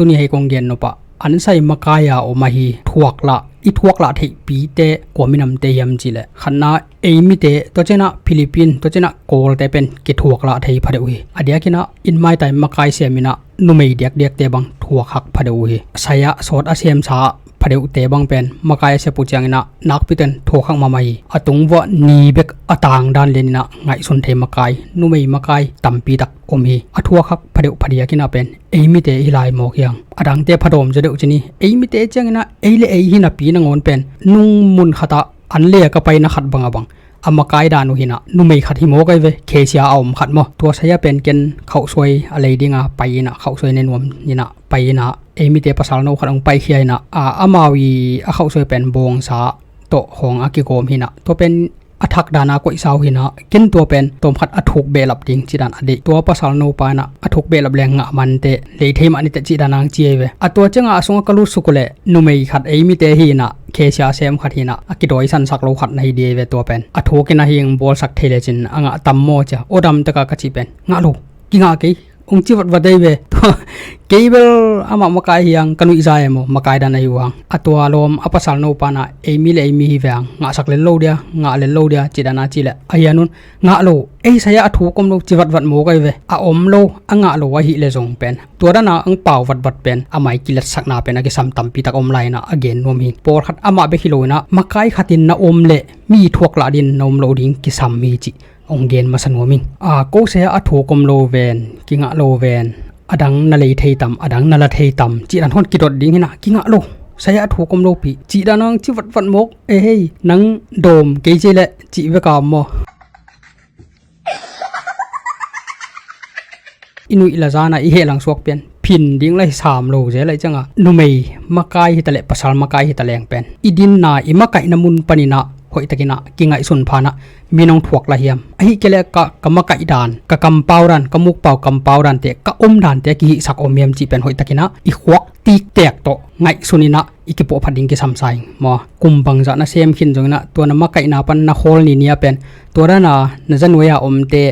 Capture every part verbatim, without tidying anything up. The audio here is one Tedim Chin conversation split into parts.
Tuni hei kong gen nop ah ansai makai a om ahi thuaklah, i thuaklah theihpite kua minamte hiam cihleh, khatna, ei mite, tua cianah Philippine, tua cianah Kawlte pen kithuaklah thei phadeuh hi. A diakinah in maitai makai siaminah numei diakdiakte bang thuakhak phadeuh uh hi. Sai-ah sawt a siamsa phadeuhte bang pen makai a siap uh cianginah nakpiten thuakhak mahmah hi. A tungvuah ni bek a tangdan lianinah ngaihsun thei makai, numei makai tampitak om hi. A thuakhak phadeuh phadiakinah pen ei mite hi lai mawk hiang. A dangte phadawm zaw deuh cin hi. Ei mite cianginah ei le ei hi napi nangawn pen nung mun khatah an le a ka paina khat banga bang a makai dan uh hinah numei khat hi mawk ahi ve, khesia a om khat maw. Tua sai-ah pen ken khauhsuai a lei dinga pai inah khauhsuai ne nuam inah pai inah ei mite pasal no khat hong paikhia inah a amau i a khauhsuai pen bawngsa tawh hong a kigawm hinah tua pen a thak dana koihsa uh hinah ken tua pen tawmkhat a thuk behlap ding cidan a deih. Tua pasal nopa inah a thuk behlap leng ngah mante lei thei mah niteh cidan ang ci ahi ve. A tua cianga a sungah ka lutsuk uhleh numei khat ei mite hinah khesia sem khat hinah a kidawisansak lo khat na hi di ahi ve tua pen. A thukin a hing bawlsak thei lecin a ngah tam maw cia aw dam taka ka cih pen ngah lo, kingah kei, hong ci vatvat ahi ve. Tua kei bel amah makai hiang ka nuihza e maw, makai dan ahi uhang. A tua lawm a pasal nopa inah ei mi le ei mi hi ve ang, ngahsak lel lo dia, ngah lel lo dia, ci dana cihleh a hianun ngah lo, ei sai-ah a thuk om lo ci vatvat mawk ahi ve. A om lo, a ngah lo ahih le zong pen tua dana ang pau vatvat pen a mai kiletsakna pen a kisam tampitak om lai inah a gen nuam hi. Pawlkhat amah bek hi lo inah makai khatin na om leh mi thuaklah din na om lo ding kisam hi cih hong gen masa nuam ing. A ko sai-ah a thuk om lo ven, kingah lo ven, a dang na lei thei tam, a dang na la thei tam cih dan hon kidot ding hinah kingah lo, sai-ah a thuk om lo pi cih dan ang ci vatvat mawk. E hei, nang dawm kei ci leh cih veka maw? I nuih la zana i hehlang suak pian phin ding la hi sam lo zel ahi cianga numei makai hitaleh pasal makai hitaleng pen i dinna i makaihna mun paninah hoihtakinah kingaihsun phanah mi nong thuak la hiam? Ahi kei leh ka, ka makaih dan, ka kampau dan, ka mukpau kampau dante, ka om dante a kihihsak om hiam cih pen hoihtakinah i khuak tiktek tawh ngaihsun inah i kipuahphat ding kisam sa ing maw. Kum bangzah na sem khin zonginah tua na makaihna pan na khawl ninia pen tua dana na zanuai-a omte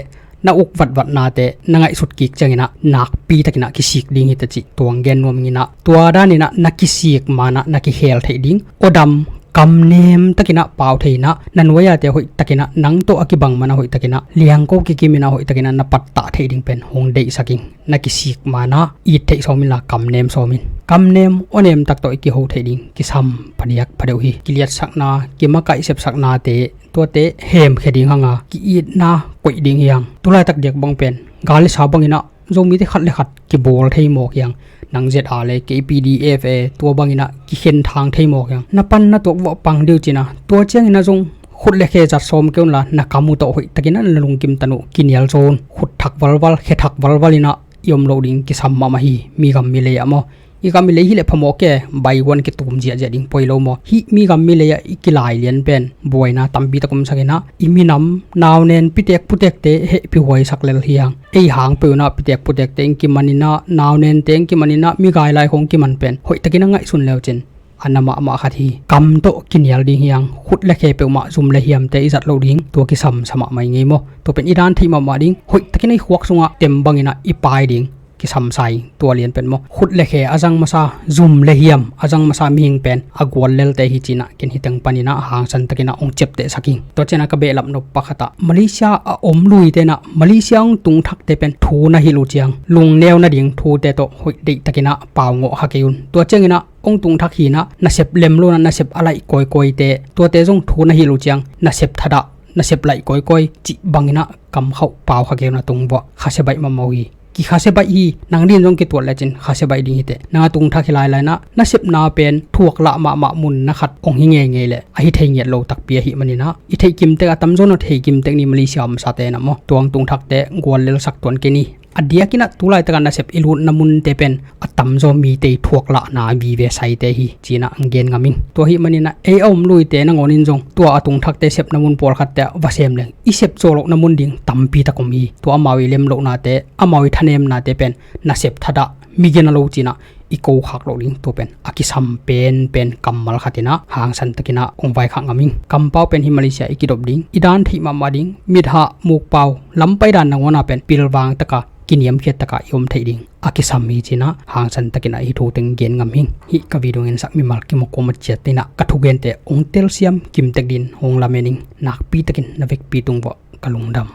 na uk vatvatnate na ngaihsut kik cianginah nakpitakinah kisik ding hi ta cih tua hong gen nuam inginah tua daninah na kisik manah na kikhel theih ding, aw dam, kamnem takinah pau thei inah na nuai-ate hoihtakinah nang tawh a kibang manah hoihtakinah liangko kikim inah hoihtakinah na pattah theih ding pen hong deihsak ing. Na kisik manah it theih sawm inla kamnem sawm in. Kamnem aw nem tak tawh i kiho theih ding kisam phadiak phadeuh hi. Kiliatsakna, kimakaih sepsaknate tuate hemkhia ding hanga ki-itna koih ding hiang. Tulaitak diak bang pen gal le sa banginah Zomite khat le khat kibawl thei mawk hiang. Nang Z R le kei P D F e tua banginah kikhen thang thei mawk hiang. Na pan na tuak vuah pang diu cina tua cianginah zong khut le khe zat sawm kei unla na kam uh tawh hoihtakinah na lungkim tan uh kinial zaw un. Khut thak valval, khe thak valval inah i om loh ding kisam mahmah hi. Mi gam mi lei ah maw, i gam i lei hileh phamawh ke, bai guan kitum ziahziah ding poi lo maw? Hih mi gam mi lei ah i kilai lian pen buaina tampi tak omsak inah i minam naunen pitek putekte hehpih huaisak lel hiang. Ei hang peuh inah pitek putekte ing kiman inah, naunente ing kiman inah, mi gailai khong kiman pen hoihtakin a ngaihsun leucin a na mahmah khat hi. Kam tawh kinial ding hiang, khut le khe peuhmah zum le hiamte i zat loh ding, tua kisam sa mahmah i ngei maw? Tua pen i dan theih mahmah ding, hoihtakin a i khuak sungah tem banginah i pai ding kisam sa ing. Tua lian pen maw, khut le khe a zang masa, zum le hiam a zang masa mihing pen a gual lelte hi cinah ken hi teng paninah hangsan takinah hong ciaptehsak ing. Tua cianah ka behlap nop pakhatah Malaysia a om lui tenah Malaysia hong tung thakte pen thu na hilh uh ciang lungneu nading thute tawh hoih deihtakinah pau ngawh kha kei un. Tua cianginah hong tung thak hinah nasep lem lo inah nasep a laih kawikawite, tuate zong thu na hilh uh ciang nasep thadah, nasep laih kawikawi cih banginah kam khauh pau kha kei un. A tung vuah khasia baih mahmah uh hi. Kikhasia baih hi. Nang din zong kituat lecin khasia baih ding hiteh. Nang a tung thak hi lailai inah nasepna pen thuak lah mahmah mun na khat hong hi ngeingei leh a hi thei ngiat lo takpi ahih maninah i theih kimtek a tamzaw na theih kimtek ni Malaysia omsate na maw, tua hong tung thakte gual lelsak tuan kei ni. A diakinah tulaitakah nasep i lutna munte pen a tamzaw mite i thuak lahna vive saite hi cinah ang gen ngam ing. Tua ahih maninah ei a om luite nangawnin zong tua a tung thakte sepna mun pawlkhatte ah va sem leng i sep zawh lohna mun ding tampi tak om hi. Tua amau i lem lohnate, amau i thanemnate pen nasep thadah, migina lo cinah i kokhak loh ding, tua pen a kisam penpen kammal khatinah hangsan takinah hong vaikhak ngam ing. Kampau pen hi Malaysia i kidop ding, i dan theih mahmah ding, mithah mukpau lampai dan nangawna pen pilvang taka kiniamkhiat takah i om theih ding a kisam hi ci-in ah hangsan takin ah hih thu teng gen ngam hing. Hih ka video ngetsak mimal kimu kua mah ciat in ah ka thugente hong telsiam kimtek dingin hong lamen ing. Nakpi takin na vekpi tung vuah, ka lungdam.